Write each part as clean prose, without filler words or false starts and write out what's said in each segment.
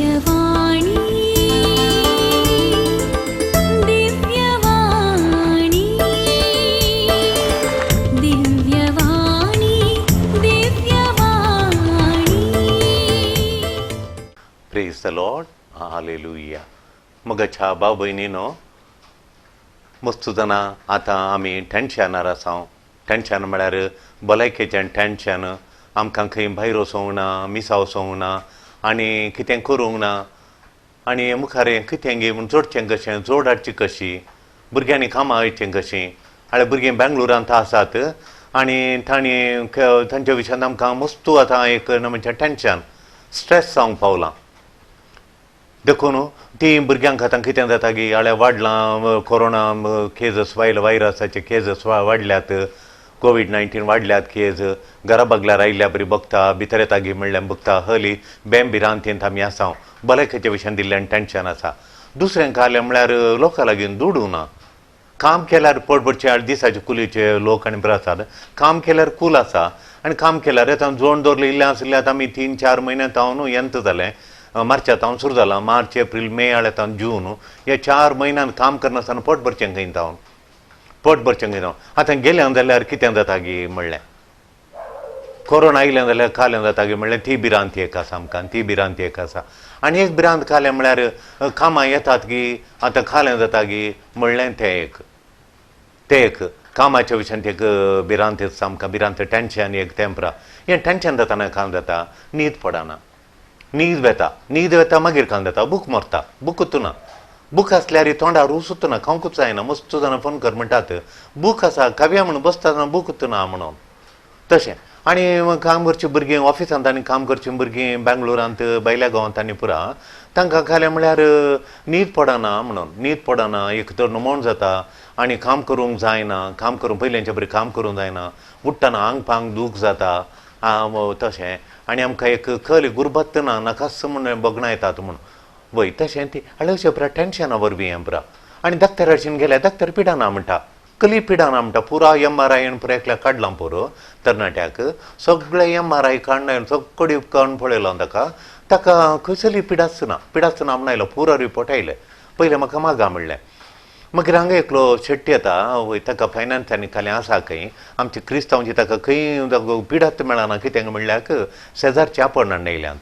दिव्यवाणी, दिव्यवाणी, दिव्यवाणी, दिव्यवाणी. प्रेज the Lord, hallelujah. मोगाच्या भाव भयणीनो, मस्त जाणां आतां आमी टेंशनार आसा. टेंशन म्हळ्यार भलायकेचें टेंशन. आमकां खंय भायर वचोंक ना, मिसा वचोंक ना आनी कितें करूंक ना आनी मुखार हें कितें गे म्हूण जोडचें कशें, जोड हाडची कशी, भुरग्यांनी कामां वयचें कशीं. हाळे भुरगीं बेंगलोरांत आसात आनी तांणी तांच्या विशयान आमकां मस्तू आतां एक म्हणजे टेंशन, स्ट्रेस जावंक पावलां. देखून ती भुरग्यांक आतां कितें जाता की हाळे वाडलां कोरोना केजस, वायरसाचे केजस वाडल्यात, कोवीड 19 वाडल्यात केज. घरा बगल्यार आयिल्ल्या बरी बगता, भितर येता गी म्हणल्यार बगता. हली बेम भिरांतेंत आमी आसा. भलायकेच्या विशयान दिल्ल्यान टेंशन आसा. दुसरें कालें म्हळ्यार लोकां लागीं दुडू ना. काम केल्यार पोट भरचें. दिसाचे कुलीचे लोक आनी बरे आसात. काम केल्यार कूल आसा आनी काम केल्यार आतां जोड दवरलें इल्लें आसलें. आतां आमी 3-4 म्हयन्या तावन यंत जालें, मार्चा तावन सुरू जालां, मार्च, एप्रील, मे आनी आतां जून, ह्या 4 म्हयन्यान काम करनासतना पोट भरचें खंय तावन, पोट भरचें खंय तावन. आतां गेलें जाल्यार कितें जाता गी म्हणलें, कोरोना आयलें जाल्यार कालें जाता गी म्हणलें, ती भिरांत एक आसा आमकां, ती भिरांत एक आसा. आनी एक भिरांत कालें म्हळ्यार कामां येतात गी आतां कालें जाता गी म्हणलें, तें एक, तें एक कामाच्या विशयान एक भिरांत आसा आमकां, भिरांत टेंशन एक तेंपरा. हें टेंशन जाताना काम जाता, न्हीद पडना, न्हीद वेता, न्हीद वेता, मागीर काम जाता, भूक मरता, भूक ना. भूक आसल्यार तोंडार रुसूत ना, खावंकूच जायना. मस्त जाणां फोन कर म्हणटात, भूक आसा खावया म्हणून बसता, भूक ना म्हणून तशें. आनी काम करची भुरगीं ऑफिसांत आनी काम करची भुरगीं बेंगलोरांत, भायल्या गांवांत आनी पुरा तांकां खालें म्हळ्यार न्हीद पडना म्हणून, न्हीद पडना, एक तर नमोण जाता आनी काम करूंक जायना, काम करूंक पयल्यांच्या बरी काम करूंक जायना, उठ्ठना आंग पांग दूख जाता तशें. आनी आमकां एक कल गुरबत ना, नाकास म्हूण बगणां येतात म्हूण वय तशें ती आनी अशें पुरा टेंशना वरवीं हें पुरा. आनी डॉक्टरा कडेन गेल्यार डॉक्टर पिडाना म्हणटा, कली पिडाना म्हणटा, पुरा MRI पुरा एकल्याक काडलां पुरो तरणाट्याक, सगळें MRI काडून सगळें काडून पळयलां ताका, ताका खंयसरली पिडाच ना, पिडाच ना म्हूण आयलो, पुरो रिपोर्ट आयले. पयलें म्हाका मागा म्हणलें. मागीर हांगा एकलो शेट्टी येता वय, ताका फायनान्स आनी खालें आसा खंय आमचे क्रिस्तांवची, ताका खंय पिडात मेळना कितें म्हणल्याक शेजारचे आपण आयल्यांत,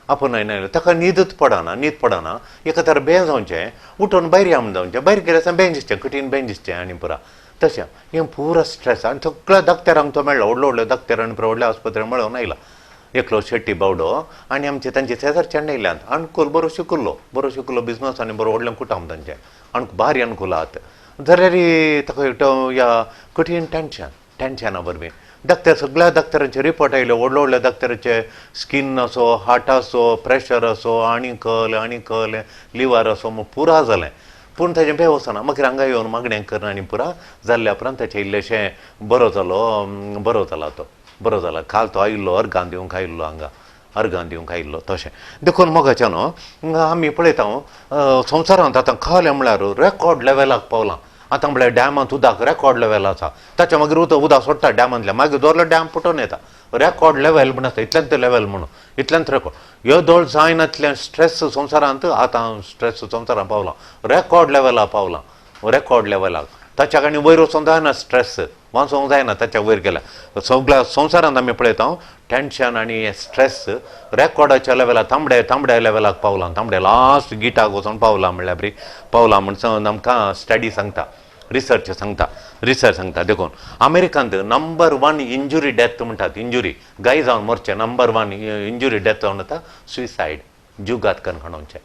आपण आयले, ताका न्हीदच पडना, न्हीद पडना. एका तर बें जावचें, उठून भायर या म्हूण जावचें, भायर गेल्यार आसा बें दिसचें, कठीण बें दिसचें आनी पुरा तशें हें पुरा स्ट्रेस. आनी सगळ्या डॉक्टरांक तो मेळ्ळो, व्हडलो व्हडलो डॉक्टर आनी पुरा व्हडल्या आस्पत्रेन मेळोवन आयला एकलो शेट्टी बावडो. आनी आमचे तांचे शेजारचे आयल्यांत. अणकूल बरो शिकल्लो, बरो शिकल्लो, बिजनस आनी बरो व्हडलें कुटुंब तांचें, आनी भारी अनुकूल आहात जाल्यार ताका एकटो ह्या कठीण टेंशन, टेंशना वरवीं डॉक्टर सगळ्या डॉक्टरांचे रिपोर्ट आयले, व्हडले व्हडल्या डॉक्टराचे स्किन असो, हार्टाचो, प्रेशर असो, आनी कल आनी कल, लिवर असो, पुरा जालें. पूण ताजें बें वचना. मागीर हांगा येवन मागणें करून आनी पुरा जाल्ल्या उपरांत ताचें इल्लेशें बरो जालो, बरो जाला तो, बरो जाला. काल तो आयिल्लो अर्गां दिवंक आयिल्लो, हांगा अर्गां दिवंक आयिल्लो तशें. देखून मोगाच्या न्हू आमी पळयता संवसारांत आतां खालें म्हळ्यार रेकॉर्ड लेवलाक पावलां. आतां म्हळ्यार डॅमांत उदक रेकॉर्ड लेवल आसा, ताच्या मागीर उदक उदक सोडटा डॅमांतल्यान, मागीर दवरलो डॅम फुटून येता. रेकॉर्ड लेवल म्हण आसता, इतल्यांत लेवल म्हणून, इतल्यांत रेकॉर्ड ह्यो दोळ जायनातलें स्ट्रेस संवसारांत आतां स्ट्रेस संवसारांत पावलां, रेकॉर्ड लेवलाक पावलां, रेकॉर्ड लेवलाक. ताच्या आनी वयर वचोंक जायना, स्ट्रेस वाचोंक जायना, ताच्या वयर गेल्या. सगळ्या संवसारांत आमी पळयता टेंशन आनी स्ट्रेस रेकॉर्डाच्या लेवलाक, तांबड्या तांबड्या लेवलाक पावलां, तांबड्या लास्ट गिटाक वचोन पावलां म्हणल्यार बरी पावलां म्हण आमकां स्टडी सांगता, रिसर्च सांगता, रिसर्च सांगता. देखून अमेरिकांत नंबर 1 इंजुरी डेथ म्हणटात, इंजुरी गाय जावन मरचें नंबर 1 इंजुरी डेथ जावन जाता सुसायड, जुगात करून खाणोवचें,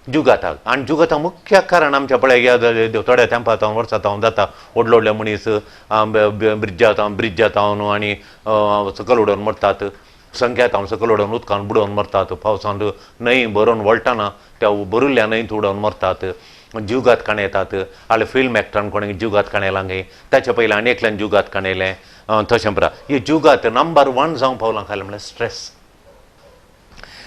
जुगाताक. आनी जुगाताक मुख्य कारण आमच्या पळय थोड्या तेंपा तावन वर्सां तावन जाता, व्हडले व्हडले मनीस ब्रिज्जा तावन, ब्रिज्जा तावन आनी सकयल उडोवन मरतात, संख्या तावन सकयल उडोवन उदकान बुडोवन मरतात, पावसांत न्हंय भरून वळटना त्या भरिल्ल्या न्हंयत उडोवन मरतात, जुगात काण येतात. हाले फिल्म एक्टरान कोणें जुगात काणयलां खंय, ताच्या पयलीं आनी एकल्यान जुगात काणयलें तशें पुरा. हे जुगात नंबर 1 जावंक पावलां खालें म्हणल्यार स्ट्रेस,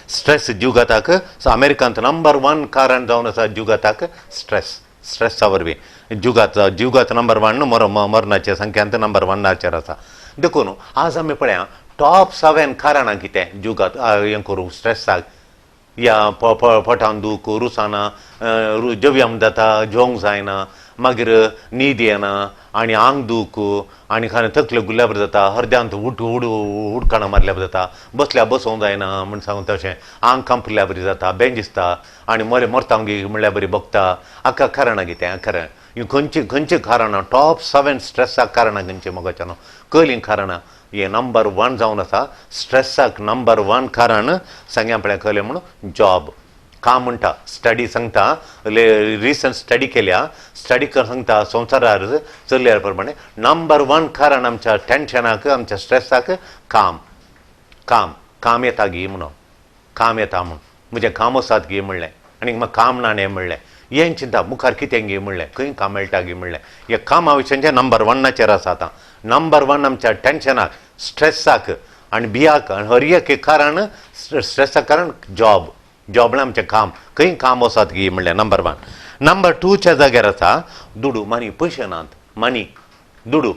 स्ट्रेस जुगाताक अमेरिकांत नंबर 1 कारण जावन आसा जुगाताक स्ट्रेस, स्ट्रेसा वरवीं जुगात, जुगात नंबर 1 मरणाचे संख्यांत नंबर 1 आसा. देखून आज आमी पळया टॉप 7 कारणां कितें जुगात हें करूंक स्ट्रेसाक. या पोटान दूख, रुसाना, जव्याम जाता, जेवंक जायना, मागीर न्हीद येना आनी आंग दूख आनी खाण तकले गुल्ल्याबर जाता, हरद्यांत उठ उड उडकाणां मारल्यार जाता, बसल्या बसोवंक जायना म्हण सांगून तशें आंग कांपल्या बरी जाता, बेंज दिसता आनी मरे मरता म्हणल्यार बरी बगता. हाका कारणां कितें? कारण हीं खंयचीं खंयचीं कारणां टॉप 7 स्ट्रेसाक कारणां खंयचीं मोगाच्यानो? कयलीं कारणां हें नंबर 1 जावन आसा स्ट्रेसाक. नंबर 1 कारण सांग्या पळय कळ्ळें म्हणून जॉब, काम म्हणटा. स्टडी सांगता, रिसंट स्टडी केल्या, स्टडी कर सांगता संवसारार चल्ल्या प्रमाणे नंबर 1 कारण आमच्या टेन्शनाक, आमच्या स्ट्रेसाक काम. काम काम येता गी म्हणून, काम येता म्हूण म्हजें काम आसात गी म्हणलें आनी म्हाका काम ना न्ही म्हणलें, हें चिंता मुखार कितें गी म्हणलें, खंय काम मेळटा गी म्हणलें. हे कामा विशयांचें नंबर 1 आसा आतां. नंबर 1 आमच्या टेन्शनाक, स्ट्रेसाक आनी भियाक आनी हर एक कारण स्ट्रेसाक कारण जॉब. जॉब म्हळ्यार आमचें काम, खंय काम वसात गी म्हणलें नंबर 1. नंबर 2च्या जाग्यार आसा दुडू, मनी, पयशे नात, मनी, दुडू,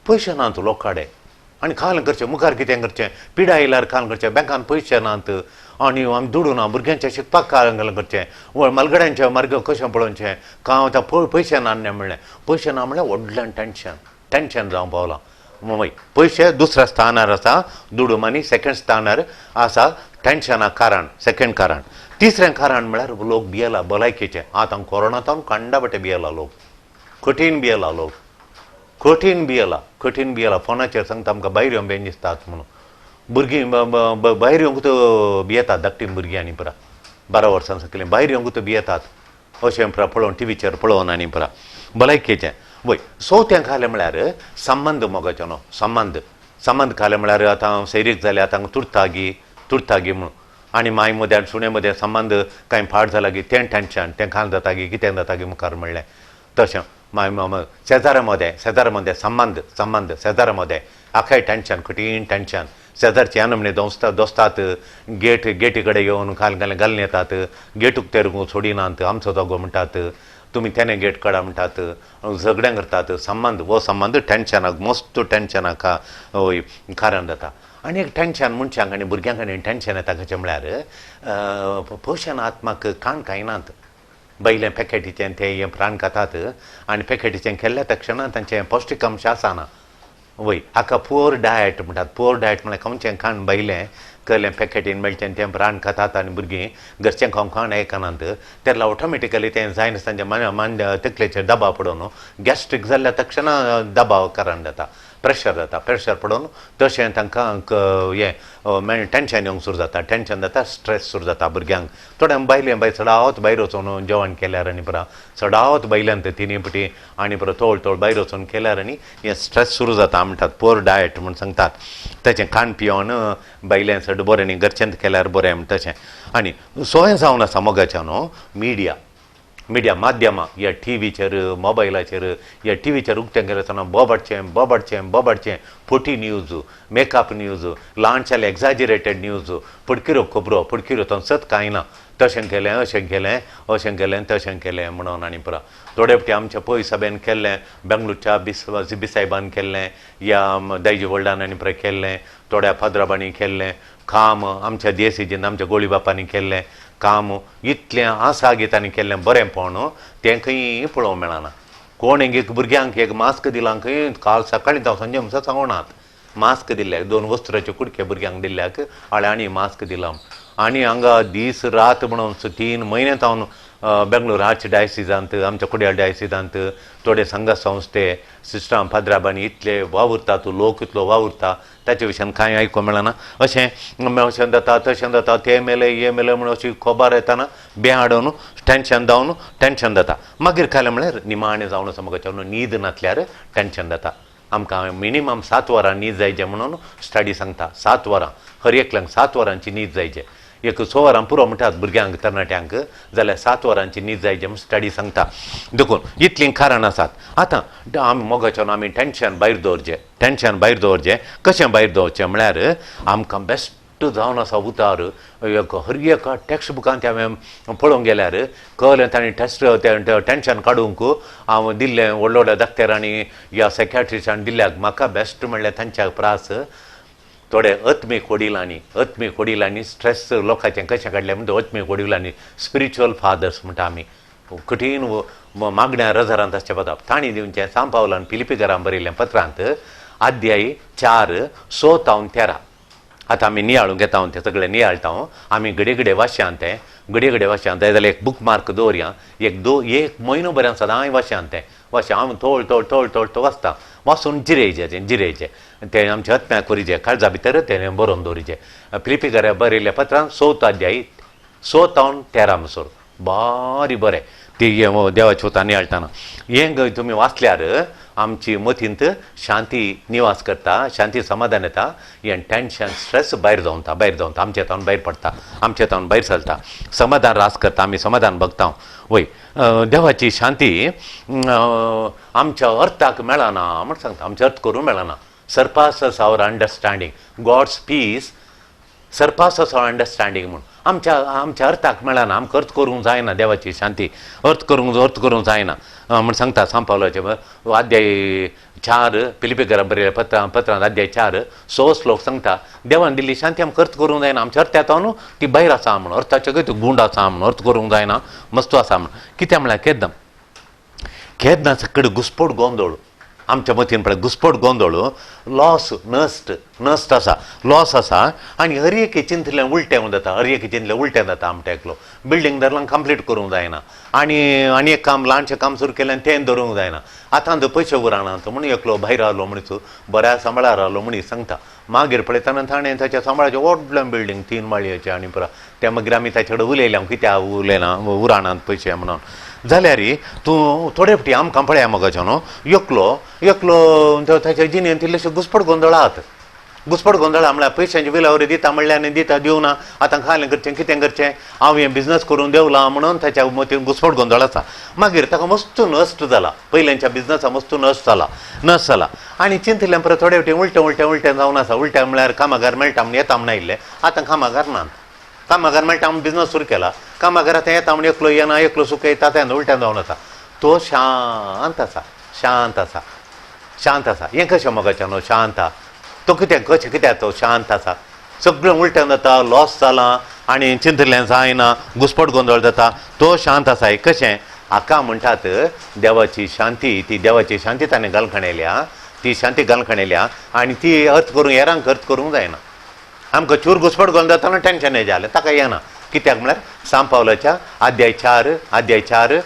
पयशे नात लोकां कडेन आनी खाल करचें, मुखार कितें करचें, पिडा येयल्यार खाल करचें, बँकान पयशे नात आनी आमी दुडू ना, भुरग्यांचें शिकपाक खाल करचें, मालगड्यांचें मार्ग कशें पळोवचें, कांय आतां पयशे ना म्हणलें, पयशे ना म्हणल्यार व्हडलें टेन्शन, टेन्शन जावंक पावलां. मुंबय पयशे दुसऱ्या स्थानार आसा, दुडू मनी सेकंड स्थानार आसा, टेन्शनाक कारण सेकंड कारण. तिसरें कारण म्हळ्यार लोक भियेला भलायकेचें. आतां कोरोनांत कांडा बटे भियेला लोक, कठीण भियेला लोक, कठीण भियेला, कठीण भियेला. फोनाचेर सांगता आमकां भायर येवंक बेन दिसतात म्हणून, भुरगीं भायर येवंक भियेतात, धाकटीं भुरगीं आनी पुरा 12 वर्सां सकलीं भायर येवंक भियेतात अशें पुरा पळोवन टिवीचेर पळोवन आनी पुरा भलायकेचें. वय चवथें खालें म्हळ्यार संबंद मोगाचो न्हू, संबंद. संबंद खालें म्हळ्यार आतां सैरीक जाल्यार आतां तुरता गी, तुरता गी म्हणून आनी माय मदें आनी सुणे मदें संबंद कांय फाट जाला गी तें टेन्शन, तें खाल जाता गी कितें जाता गी मुखार म्हणलें तशें. माय शेजारा मदें, शेजारा मदें संबंद, संबंद शेजारा मदें आखाय टेन्शन, कठीण टेन्शन. शेजारची आनमणे दोस्ता दोस्तात गेट गेटी कडेन येवन खाल घालून घालून येतात, गेट उक्तेर सोडिनात, आमचो जागो म्हणटात, तुमी तेणे गेट काडा म्हणटात, झगडें करतात. संबंद हो संबंद टेन्शनाक, मस्त टेन्शनाक हय कारण जाता. आनी एक टेन्शन मनशांक आनी भुरग्यांक आनी टेन्शन येता कशें म्हळ्यार पोशण आत्माक काण खायनात, बैलें पॅकेटीचें तें हें प्राण खातात आनी पॅकेटीचें केल्ल्या तक्षणा तांचें पौश्टीक अंश आसना. वय हाका पुअर डायट म्हणटात. पुअर डायट म्हळ्यार खंयचें खाण बैलें केलें पॅकेटीन मेळचें तें प्राण खातात आनी भुरगीं घरचें खावंक खाण आयकनात, तेन्ना ऑटोमॅटिकली तें जायनासतना तांच्या मान तकलेचेर दबाव पडून गॅस्ट्रीक जाल्ल्या तक्षणा दबाव कारण जाता, प्रेशर जाता, प्रेशर पडून तशें तांकां हें टेन्शन येवंक सुरू जाता, टेन्शन जाता, स्ट्रेस सुरू जाता भुरग्यांक. थोड्यांक बायलें बाय चडावत भायर वचून जेवण केल्यार आनी पुरा चडावत बायल्यान तिनी पटी आनी पुरो तोळ तोळ भायर वचून केल्यार आनी हें स्ट्रेस सुरू जाता म्हणटात, पुअर डायट म्हूण सांगतात. ताचें खाण पिवन बायलें चड बरें न्ही, घरचेंच केल्यार बरें म्हण तशें. आनी सोय जावन आसा मोगाच्या न्हू मिडिया, मिडिया माध्यमां, ह्या टिवीचेर मोबायलाचेर, ह्या टिवीचेर उक्तें केलें आसतना बोबाटचें बोबाटचें बोबाटचें, फटी न्यूज, मेकअप न्यूज, ल्हानशाले एक्झाजिरेटेड न्यूज, पडकिरो खबरो, पडकिरो तो सत कांय ना, तशें केलें अशें केलें अशें केलें तशें केलें म्हणून आनी पुरा. थोडे फावटी आमच्या पै सभेन केल्लें, बेंगलोरच्या बिसायबान केल्लें, या दायजी वर्ल्डान आनी पुरा केल्लें, थोड्या फादराबांनी केल्लें काम, आमच्या देसीजीन आमच्या गोळी बापांनी केल्लें काम, इतलें आसा गी तांणी केल्लें बरेंपण तें खंय पळोवंक मेळना. कोण एक भुरग्यांक एक मास्क दिलां खंय, काल सकाळीं जावं सांजे म्हणसर सांगोनात, मास्क दिल्ल्याक 2 वस्त्राचे कुडके भुरग्यांक दिल्ल्याक हांवें आनी मास्क दिलां. आनी हांगा दीस रात म्हणून 3 म्हयने जावन बेंगलोर आर्च डायसिजांत, आमच्या कुड्याळ डायसिजांत थोडे संघ संस्थे सिस्टरां फादराबांनी इतले वावुरतात, लोक इतलो वावुरता, ताचे विशयान कांय आयकूंक मेळना. अशें अशें जाता तशें जाता, तें मेलें हें मेलें म्हणून अशी खबर येतना बें हाडून टेन्शन जावन टेन्शन जाता. मागीर खालें म्हळ्यार निमाणें जावन आसा म्हाका न्हीद नासल्यार टेन्शन जाता. आमकां मिनिमम 7 वरां न्हीद जायचे म्हणून स्टडी सांगता, 7 वरां हर एकल्यांक 7 वरांची न्हीद जायचे. एक 6 वरां पुरो म्हणटात भुरग्यांक तरणाट्यांक, जाल्यार 7 वरांची न्हीद जायचे म्हूण स्टडी सांगता. देखून इतलीं कारणां आसात. आतां आमी मोगाच्यान आमी टेन्शन भायर दवरचें, टेन्शन भायर दवरचें. कशें भायर दवरचें म्हळ्यार आमकां बेस्ट जावन आसा उतार एक हर एका टॅक्स्ट बुकांत हांवें पळोवंक गेल्यार कळ्ळें तांणी टेस्ट टेन्शन काडूंक हांव दिल्लें व्हडल्या व्हडल्या डॉक्टरांनी या सायकॅट्रिस्टांनी दिल्ल्याक म्हाका बेस्ट म्हणल्यार तांच्या प्रास थोडे आत्मीक वडिलांनी, आत्मीक वडिलांनी स्ट्रेस लोकांचें कशें काडलें म्हणटा आत्मीक वडिलांनी, स्पिरिच्युअल फादर्स म्हणटा आमी, कठीण मागण्या रजरांत आसचें पडटा तांणी दिवचें सांव पावलान फिलिपीकरां बरयल्लें पत्रांत अध्याय 4 6 तावन 13. आतां आमी नियाळूंक येता, तें सगळें नियाळटा आमी, घडये घडये वाश्यान तें, घडये घडये वाश्यान जाय जाल्यार एक बूक मार्क दवरया, एक म्हयनो बरें सदांय वाश्यान तें वाश्यां हांव तोळ तोळ तोळ तोळ तो वाचता, वाचून जिरयचें तें, जिरयचें तें आमच्या आत्म्याक करीचें, काळजा भितर तें बरोवन दवरीचें. फिलिपीकरां बरयल्ल्या पत्रान 6 अध्याय 6 तावन 13 म्हणसर बारी बरें ती देवाची उतरां नियाळटना हें तुमी वाचल्यार आमची मतींत शांती निवास करता, शांती समाधान येता, हें टेंशन स्ट्रेस भायर जावता, भायर जावता, आमचे तावन भायर पडटा, आमचे तावन भायर चलता, समाधान रास करता, आमी समाधान बघता. वय देवाची शांती आमच्या अर्थाक मेळना म्हण सांगता, आमच्या अर्थ करूंक मेळना. Surpasses our understanding, God's peace surpasses our understanding म्हूण आमच्या आमच्या अर्थाक मेळना, आमकां अर्थ करूंक जायना, देवाची शांती अर्थ करूंक जायना म्हण सांगता सांव पावलाचें अध्याय 4 फिलिपीकरां बरयल्या पत्रांत अध्याय 4 6 श्लोक सांगता देवान दिल्ली शांती आमकां अर्थ करूंक जायना, आमच्या अर्थात न्हू ती भायर आसा म्हूण, अर्थाचे खंय गुंड आसा म्हूण, अर्थ करूंक जायना, मस्तू आसा म्हूण. कित्याक म्हळ्यार केन्ना केन्ना सगळे घुस्पट गोंदळ आमच्या मतीन पळय, घुस्पट गोंदळ, लॉस नश्ट नश्ट आसा, लॉस आसा, आनी हर एक चिंतलें उलटें जाता, हर एक चिंतलें उलटें जाता. आमच्या एकलो बिल्डींग धरलां कंप्लीट करूंक जायना, आनी आनी एक काम ल्हानशें काम सुरू केलें तें धरूंक जायना, आतां तो पयशे उरना म्हणून एकलो भायर आलो मनीस बऱ्या सांबाळार आलो मनीस सांगता, मागीर पळयतना ताणें ताच्या सांबाळाचें व्हडलें बिल्डींग 3 माळयेचें आनी पुरा तें मागीर आमी ताचे कडेन उलयलें कित्याक उलयना उराणांत पयशे म्हणून. जाल्यार तूं थोडे फावटी आमकां पळया मगो न्हू एकलो एकलो ताच्या जिणेंत इल्लेशे घुस्पट गोंदळ आहात, घुस्पट गोंदळ म्हळ्यार पयशांची विलावरी दिता म्हणल्यार आनी दिता दिवना, आतां खालें करचें कितें करचें, हांव हें बिजनस करून देवलां म्हणून ताच्या मतीन घुस्पट गोंदळ आसा. मागीर ताका मस्त नश्ट जाला, पयल्यांच्या बिजनसा मस्त नश्ट जाला, नश्ट जाला आनी चिंतलें परत थोडे फावटी उलटें उलटें उलटें जावन आसा. उलटें म्हळ्यार कामागार मेळटा म्हूण येता म्हण आयिल्लें, आतां कामागार ना, कामागार मेळटा म्हूण बिजनस सुरू केला, कामागार आतां येता म्हूण एकलो येना, एकलो सुकयता, तें उलटें जावन आसा. तो शांत आसा, शांत आसा, शांत आसा. हें कशें मगाचें न्हू शांत आसा तो कितें कशें कित्याक तो शांत आसा, सगळें उलटें जाता, लॉस जाला आनी चिंतलें जायना, घुस्पट गोंदळ जाता, तो शांत आसा. हें कशें हाका म्हणटात देवाची शांती. ती देवाची शांती ताणें घालखणयल्या, ती शांती घालखणयल्या आनी ती अर्थ करूंक हेरांक अर्थ करूंक जायना. आमकां चूर घुस्पट गोंदळ जातना टेंशन हें जालें ताका येना, कित्याक म्हळ्यार सांव पावलाच्या अध्याय 4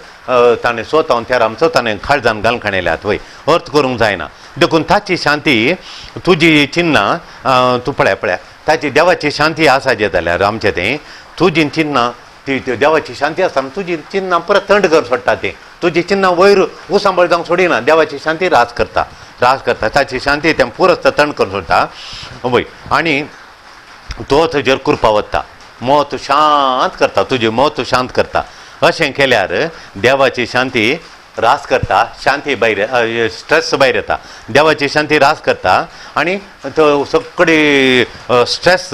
ताणें 6 तावन 13 आमचो ताणें काळजान घालखणयल्यात वय, अर्थ करूंक जायना. देखून ताची शांती तुजी चिन्नां तूं पळय पळया, ताची देवाची शांती आसा जे जाल्यार आमचें तें तुजी चिन्नां ती देवाची शांती आसा तुजी चिन्नां परत थंड करून सोडटा, ती तुजी चिन्नां वयर उसांबळ जावंक सोडिना, देवाची शांती राज करता, राज करता, ताची शांती तें पुरस्त थंड करून सोडटा वय, आनी तो तुजेर कृपा वता, मत शांत करता, तुजी मत शांत करता. अशें केल्यार देवाची शांती रास करता, शांती भायर स्ट्रेस भायर येता, देवाची शांती रास करता आनी तो सगळी स्ट्रेस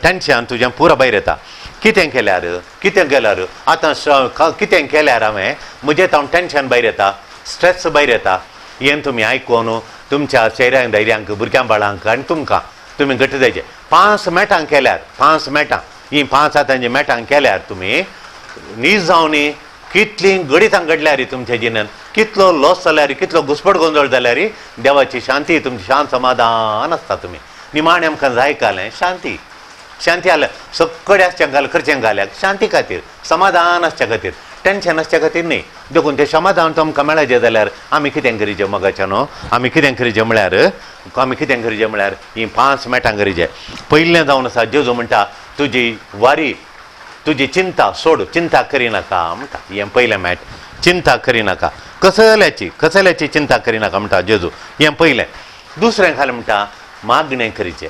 टेंशन तुजें पुरो भायर येता. कितें केल्यार, कितें केल्यार आतां कितें केल्यार हांवें म्हजें तावन टेंशन भायर येता, स्ट्रेस भायर येता. हें तुमी आयकून तुमच्या चेऱ्यांक धैर्यांक भुरग्यां बाळांक आनी तुमकां तुमी घट्ट जायचे. 5 मेटां केल्यार, 5 मेटां ही 5 हातांची मेटां केल्यार तुमी नीज जावनी कितलीं गणितां घडल्यार तुमच्या जिणेंत, कितलो लॉस जाल्यार, कितलो घुस्पट गोंदळ जाल्यार देवाची शांती तुमची शांत समाधान आसता. तुमी निमाणें आमकां जाय कालें शांती, शांती आल्या सगळे आसचें घाल करचें घाल्याक शांती खातीर, समाधान आसच्या खातीर, टेंशन आसच्या खातीर न्ही. देखून तें समाधान तुमकां मेळचें जाल्यार आमी कितें करीचें मगाचें न्हू, आमी कितें करीचें म्हळ्यार, आमी कितें करीचें म्हळ्यार हीं 5 मेटां करीचें. पयलें जावन आसा जेजू म्हणटा तुजी वारी तुजी चिंता सोड, चिंता करिनाका म्हणटा. हें पयलें मेट, चिंता करिनाका, कसल्याची कसल्याची चिंता करिनाका म्हणटा जेजू, हें पयलें. दुसरें खालें म्हणटा मागणें करीचें.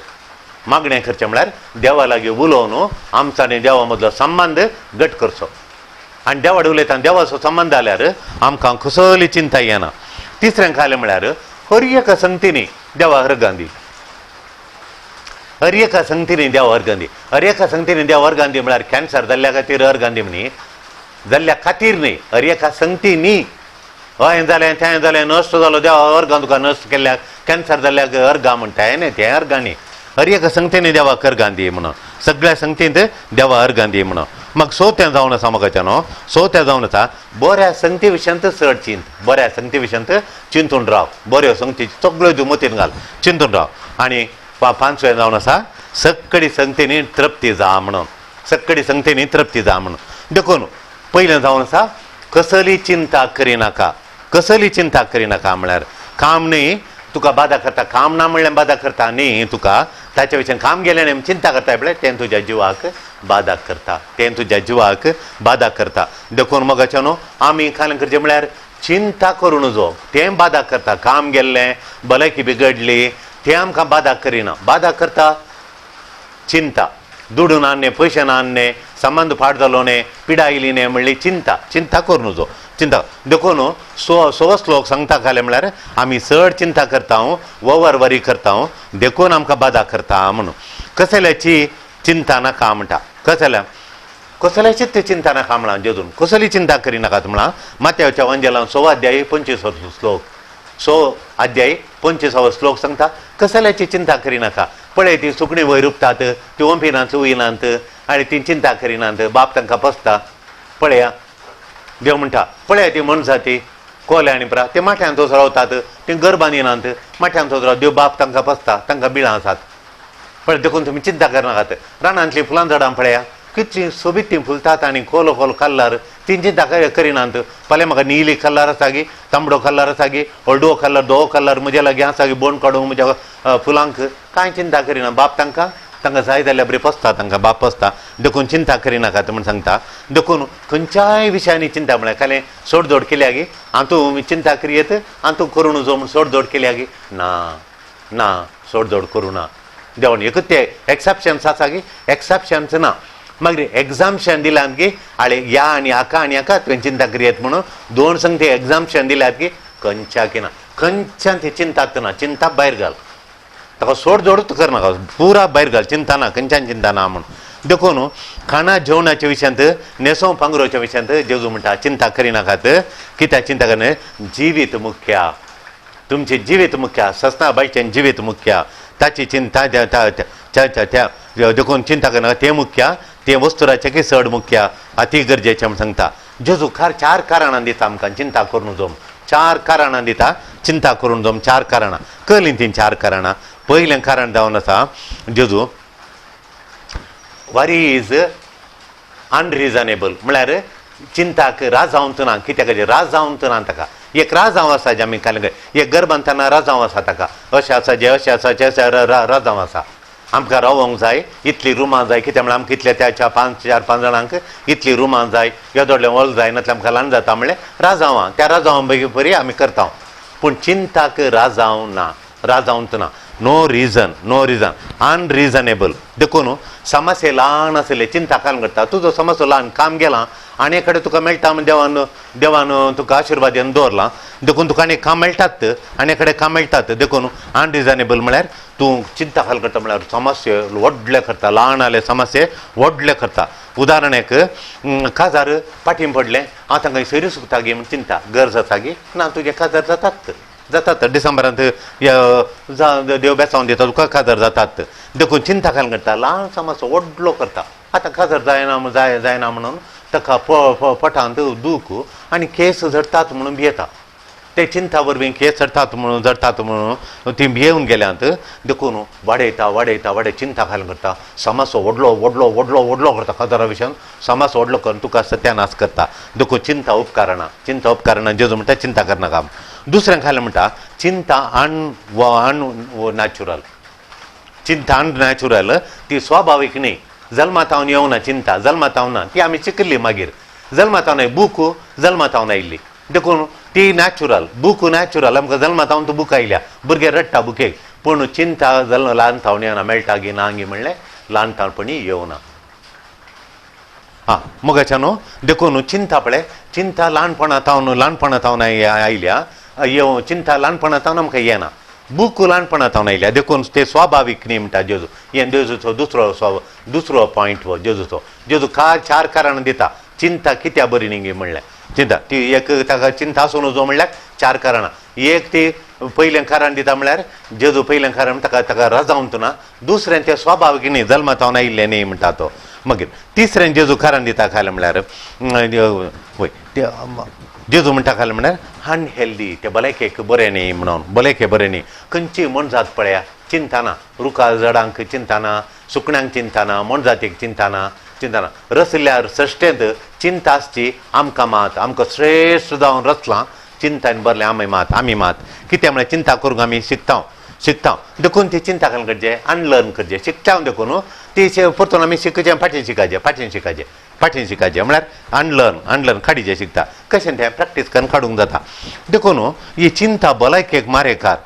मागणें करचें म्हळ्यार देवा लागीं उलोवन आमचो आनी देवा मदलो संबंद घट करचो, आनी देवा उलयतना देवाचो संबंद जाल्यार आमकां कसली चिंता येना. तिसरें खालें म्हळ्यार हर एका संगतीनी देवा हरगांधी, हर एका संगतीनी देवा हरगांधी, हर एका संगतीनी देवा हरगांधी म्हळ्यार कॅन्सर जाल्ल्या खातीर हरगांधी म्हणी जाल्ल्या खातीर न्ही, हर एका संगतीनी हय जालें तें जालें नश्ट जालो देवा अर्गां तुका नश्ट केल्ल्याक कॅन्सर जाल्ल्याक अर्गां म्हणटा न्ही, तें अर्गां न्ही. हर एका संगतेनी देवाक अर्गां दी म्हणून, सगळ्या संगतींत देवा अर्गां दी म्हणून. मग सोत्या जावन आसा मोगाच्या न्हू, सोत्या जावन आसा बऱ्या संगती विशयांत चड चिंत, बऱ्या संगती विशयांत चिंतून राव, बऱ्यो संगती सगळ्यो तूं मतीन घाल, चिंतून राव. आनी पांचवें जावन आसा सगळी संगतीनी तृप्ती जा म्हणून, सगळी संगतीनी तृप्ती जा म्हणून. देखून पयलें जावन आसा कसली चिंता करिनाका, कसली चिंता करिनाका म्हळ्यार काम न्ही तुका बादा करता, काम ना म्हणल्यार बादा करता न्ही तुका, ताच्या विशयान काम गेलें न्ही चिंता करता म्हळ्यार तें तुज्या जिवाक बादा करता, तें तुज्या जिवाक बादा करता. देखून मोगाच्या न्हू आमी खालें करचें म्हळ्यार चिंता करूं नजो, तें बादा करता. काम गेल्लें, भलायकी बिगडली, तें आमकां बादा करिना, बादा करता चिंता. दुडू ना न्ही, पयशे ना न्ही, संबंद फाट जालो न्ही, पिडा आयली न्ही म्हणली चिंता, चिंता करूं नजो, चिंता. देखून सो श्लोक सांगता खालें म्हळ्यार आमी चड चिंता करता, ओवर वरी करता, देखून आमकां बादा करता म्हणून. कसल्याची चिंता नाका म्हणटा, कसल्या कसल्याचीच ती चिंता नाका म्हळां जेजून, कसली चिंता करिनाकात म्हळां. मात्याच्या वंजेलान 6 अध्याय 25 श्लोक, 6 अध्याय 25 श्लोक सांगता कसल्याची चिंता करिनाका. पळय ती सुकणी वयर उपतात, ती ओंपिनात चुयनात आनी ती चिंता करिनात, बाप तांकां पोसता. पळया देव म्हणटा पळया ती मनशां ती कोले आनी प्रा ते माठ्यांत वचून रावतात, ती गर्भान येनात, माठ्यांत वचून राव, देव बाप तांकां पोसता, तांकां बिळां आसात. पळय देखून तुमी चिंता करनाकात. रानांतलीं फुलां झाडां पळया कितलीं सोबीत तीं फुलतात आनी कोलो कोलो कल्लार, ती चिंता करिनात. फाल्यां म्हाका निली कल्लार आसा गी, तांबडो कल्लार आसा गी, हळडुवो कल्लार, धवो कल्लार म्हज्या लागीं आसा गी, बोंड काडूंक म्हज्या फुलांक, कांय चिंता करिना. बाप तांकां तांकां जाय जाल्यार बरी पोसता, तांकां बाप पोसता. देखून चिंता करिनाकात म्हूण सांगता. देखून खंयच्याय विशयांनी चिंता म्हळ्यार खालें सोडजोड केल्या गी, आं तूं चिंता करियत, आं तूं करूं नजो म्हूण सोडजोड केल्या गी, ना ना सोडजोड करूं ना. देवान एकूच ते एक्सेप्शन्स आसा गी, एक्सेप्शन्स ना. मागीर एग्जाम्शन दिल्यात की आळे ह्या आनी हाका आनी हाका तुवें चिंता करियत म्हणून दोन संगते एग्जाम्शन दिल्यात की खंयच्याक ना, खंयच्यान ती चिंतात ना, चिंता भायर घाल, ताका सोडजोडूच करनाका, पुरा भायर घाल, चिंता ना, खंयच्यान चिंता ना म्हणून. देखून खाणा जेवणाच्या विशयांत, न्हेसो पांगरोच्या विशयांत जेजू म्हणटा चिंता करिनाकात. कित्याक चिंता करना? जिवीत मुख्य, तुमचें जिवीत मुख्य, ससना बायचें जिवीत मुख्य, ताची चिंता त्या देखून चिंता करनाका, तें मुख्य, तें वस्तुराचें की चड मुख्य, अती गरजेचें म्हूण सांगता. जेजू चार कारणां दिता आमकां चिंता करूं नजो, चार कारणां दिता चिंता करूं नजो, चार कारणां कळ्ळीं तीं चार कारणां. पयलें कारण जावन आसा जेजू वरी is unreasonable म्हळ्यार चिंताक राजावंत ना. कित्याक राजावंत ना ताका, एक राजांव आसा जे आमी काल एक गर्भांतना राजांव आसा ताका, अशें आसा जे अशें आसा जे राजांव आसा. आमकां रावोंक जाय, इतलीं रुमां जाय, कित्याक म्हळ्यार आमकां इतले त्या 5 4 5 जाणांक इतलीं रुमां जाय, येदोडलें व्हड जाय, नातल्यार आमकां ल्हान जाता म्हणलें राजांवां, त्या राजांवां बरी आमी करता. पूण चिंताक राजांव ना, राजावंत ना, no reason, no reason, unreasonable. देखून समस्या ल्हान आसले चिंता काल करता, तुजो समस्या ल्हान काम गेलां आनी कडेन तुका मेळटा म्हण देवान देवान तुका आशिर्वाद दिवन दवरलां, देखून तुका आनी काम मेळटात, आनी कडेन काम मेळटात. देखून अनरिजनेबल म्हळ्यार तूं चिंता खाल करता म्हळ्यार समस्या व्हडले करता, ल्हान आले समस्या व्हडले करता. उदाहरण एक काजार फाटीं पडलें, आतां खंय सैरी सुकता गी म्हण चिंता, गरज आसा गी ना, तुजें काजार जातात जातात, डिसेंबरांत देव बेसावन दिता तुका काजार जातात. देखून चिंता खाल करता, ल्हान समस्या व्हडलो करता. आतां काजार जायना जाय जायना म्हणून ताका पोटांत दूख आनी केस झडटात म्हणून भियेता, ते चिंता वरवीं केस झडटात म्हणून झडटात म्हणून ती भियेवन गेल्यांत. देखून वाडयता वाडयता वाडय चिंता खाल करता, समस्या व्हडलो व्हडलो व्हडलो व्हडलो करता, काजारा विशयान समस्या व्हडलो करून तुका सत्यानाश करता. देखून चिंता उपकारना, चिंता उपकारना. जेजू म्हणटा चिंता करनाका. दुसरें खालें म्हणटा चिंता अननॅचुरल, चिंता अननॅचुरल, ती स्वाभावीक न्ही, जल्मातावन येवना चिंता, जल्मातावन ना, ती आमी शिकिल्ली मागीर, जल्मातावन बूक जल्मातावन आयिल्ली, देखून ती नॅचुरल, बूक नॅचुरल, आमकां जल्मातावन तो बूक आयल्या, भुरगे रडटा बुकेक, पूण चिंता जल्म ल्हान थावन येवना, मेळटा गी ना गी म्हणलें ल्हान थावपणी येवना. हां मोगाच्या न्हू, देखून चिंता पळय, चिंता ल्हानपणा थावन ल्हानपणा थावन आयल्या, येवं चिंता ल्हानपणा थावन आमकां येना, बूक ल्हानपणा थावन आयल्या, देखून ते स्वाभावीक न्ही म्हणटा जेजू. हें जेजूचो दुसरो दुसरो पॉयंट हो जेजूचो. जेजू चार कारणां दिता चिंता कित्या बरी न्ही म्हणल्यार, चिंता ती एक ताका चिंता आसूं नजो म्हणल्यार चार कारणां. एक ती पयलें कारण दिता म्हळ्यार जेजू पयलें कारण ताका ताका रजावंत ना, दुसरें तें स्वभाव न्ही जल्मातावन आयिल्लें न्ही म्हणटा तो. मागीर तिसरें जेजू कारण दिता खालें म्हळ्यार वय जेजू म्हणटा खालें म्हळ्यार अनहेल्दी, ते भलायकेक बरें न्ही म्हणून, भलायके बरें न्ही. खंयची मोनजात पळया चिंतना, रुखा झाडांक चिंतना, सुकण्यांक चिंतना, मोनजातीक चिंतना चिंतना. रसल्या सश्टेंत चिंता आसची आमकां मात, आमकां श्रेश्ठ जावन रचलां चिंतान भरलें आमी मात, आमी मात कितें म्हळ्यार चिंता करूंक आमी शिकता शिकता. देखून ती चिंता घालून करचें अनलर्न करचें शिकता देखून ती परतून आमी शिकचें फाटीं शिकाचें फाटीं शिकाचें फाटीं शिकाचें म्हळ्यार अनलर्न अनलर्न काडीचें शिकता कशें तें प्रॅक्टीस करून काडूंक जाता. देखून ही चिंता भलायकेक मारेकार,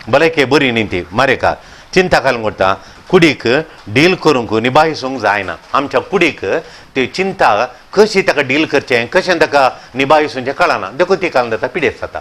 भलायके बरी न्ही ती मारेकार. चिंता घालून करता कुडीक डील करूंक निभायसूंक जायना. आमच्या कुडीक ती चिंता कशी ताका डील करचें कशें ताका निभायसूंचें कळना, देखून ती घालून जाता पिडेस्त जाता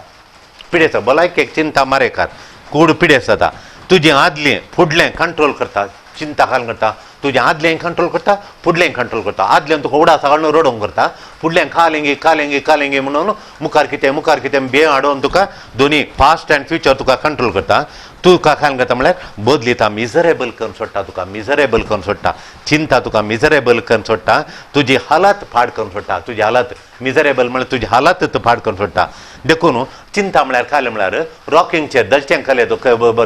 पिडेस्त. भलायकेक चिंता मारेकार, कूड पिडेस्त जाता. तुजें आदलें फुडलें कंट्रोल करता, चिंता घालून करता तुजें आदलें कंट्रोल करता फुडलें कंट्रोल करता. आदलें तुका उडा सगळ्यां रडोवंक करता, फुडलें कालेंगी कालेंगी कालेंगी म्हणून मुखार कितें मुखार कितें बे हाडून तुका दोनी पास्ट अँड फ्युचर तुका कंट्रोल करता. तुका घालून करता म्हळ्यार बदलिता, मिजरेबल करून सोडटा तुका, मिजरेबल करून सोडटा. चिंता तुका मिजरेबल करून सोडटा, तुजी हालत पाड करून सोडटा, तुजी हालत मिजरेबल म्हळ्यार तुजी हालत पाड करून सोडटा. देखून चिंता म्हळ्यार खालें म्हळ्यार रॉकिंग चेर दलचें खालें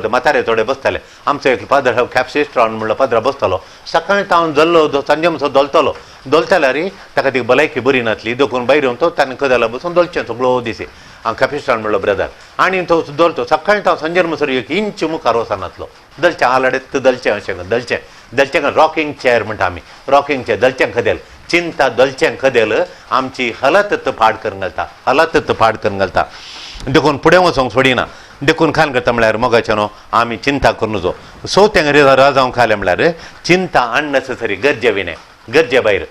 म्हातारे थोडे बसताले. आमचो एक पाद्र कॅप्सिस्ट्रॉन म्हणलो पाद्र बसतालो, सकाळीं तावन जल्लो सांजे म्हणसर धोलतलो, धोलताल्यार ताका ती भलायकी बरी नासली देखून भायर येवन तो ताणें कदेला बसून धोलचें सगळो दिसी कॅपिस्ट्रॉन म्हणलो ब्रदर. आनी तो धोलतो सकाळीं तावन सांजेर म्हणसर एक इंच मुखार वचनासलो, दलचें आलाडेत दलचें अशें दलचें दलचें रॉकिंग चेर म्हणटा आमी, रॉकिंग चेर दलचें कदेल. चिंता दलचें कदेल आमची हलत पाड करून घालता, हलत पाड करून घालता. देखून फुडें वचोंक सोडिना. देखून खान करता म्हळ्यार मोगाचें न्हू आमी चिंता करूं नजो. चवथें राजांव खालें म्हळ्यार चिंता अननेसेसरी, गरजे विणें, गरजे भायर,